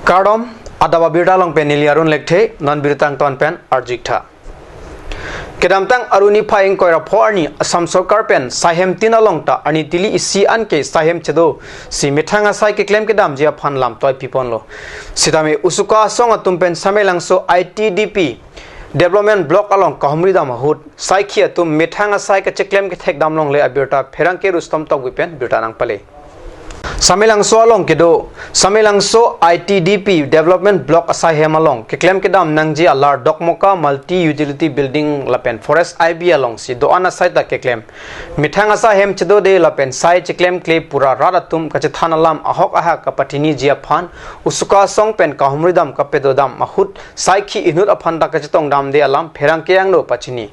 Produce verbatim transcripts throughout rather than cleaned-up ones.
Kardom, adap abirta along pen neli Arun Lekthe, non birta angton pen arju-ik tha. Kedamtang Arni phai ingkoi ra pho arni Assam Sorkar pen saihem tin along ta arni tili isi anke saihem chedo si methang asai keklem kedamji aphan lamtoi piponlo. Sitame Usuka asong atum pen Samelangso I T D P Development Block along kahumri dam ahut saikhi atum methang asai kacheklem kethek dam longle, abirta pherangke Rustom Tokbi pen birta nangpale. Samelangso along kedo, Samelangso I T D P Development Block asaihem along keklem kedam nangji alar Dokmoka Multi Utility Building lapen Forest I B alongsi do-an asai ta keklem. Methang asaihem chedode lapen sai cheklemkle pura rat atum kachethan alam ahok ahak kapathiniji aphan Usuka asong pen kahumri dam kapedo dam ahut saikhi inut aphan ta kachetong damde alam pherangke angno pachini.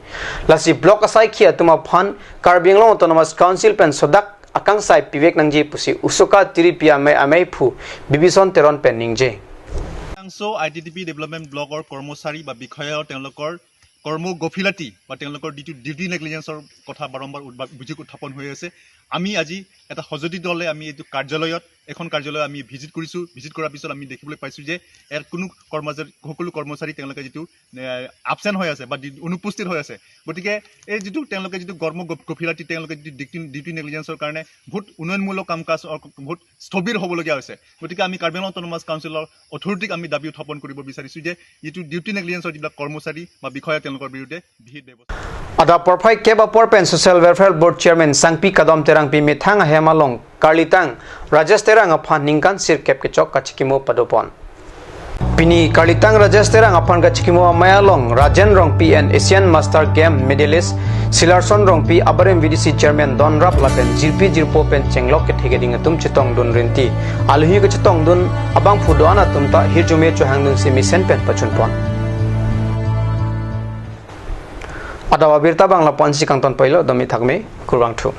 Lasi block asaikhi atum aphan Karbi Anglong Autonomous Council pen sodak akangsai pivek nangji pusi Usuka tiripi amei ameiphu Bibison Teron pen ningje. সামেলাংছ' I T D P development ব্লকৰ কৰ্মচাৰী বা বিষয়াৰ তেওঁলোকৰ কৰ্ম গফিলাতি বা তেওঁলোকৰ ডিউটি, ডিউটি নেগলিজেঞ্চৰ কথা বাৰম্বাৰ উদ্ভা-, অভিযোগ উত্থাপন হৈ আছে। আমি আজি এটা সঁজুলি দলে আমি এইটো কাৰ্যালয়ত, এখন কাৰ্যালয় আমি ভিজিট কৰিছোঁ। ভিজিট কৰাৰ পিছত আমি দেখিবলৈ পাইছোঁ যে ইয়াৰ কোনো কৰ্মচাৰী, সকলো কৰ্মচাৰী তেওঁলোকে যিটো, এ, এবচেণ্ট হৈ আছে বা ডি-, অনুপস্থিত হৈ আছে। গতিকে এই যিটো তেওঁলোকে যিটো কৰ্ম গফ-, গফিলাতি, তেওঁলোকে যিটো ডিউটি, ডিউটি নেগলিজেঞ্চৰ কাৰণে বহুত উন্নয়নমূলক কাম কাজ অ-, বহুত স্থবিৰ হ'বলগীয়া হৈছে। গতিকে আমি কাৰ্বি আংলং অট'নমাছ কাউন্সিলৰ অথৰিটিক আমি দাবী উত্থাপন কৰিব বিচাৰিছোঁ যে যিটো ডিউটি নেগলিজেঞ্চৰ যিবিলাক কৰ্মচাৰী বা বিষয়া তেওঁলোকৰ বিৰুদ্ধে বিহিত ব্যৱস্থা। Adap porphai kep apor pen Social Welfare Board Chairman Sangpi Kadom Terangpi methang ahem along Karlitang Rajesh Terang aphan ningkan sirkep kechok kachikimo padopon. Pini Karlitang Rajesh Terang aphan kachikimo amei along Rajen Rongpi and Asian Master Game medalist Silarson Rongpi, abarim V D C Chairman donrap lapen jirpi jirpo pen chenglok kethe keding atum chetongdun rinti. Aluhi kachetongdun abangphu do-an atum ta hirjume chohangdunsi mesen pen pachunpon. Adap abirta bang lapu-ansi kangton pailo, domi thakme, kurvangthu.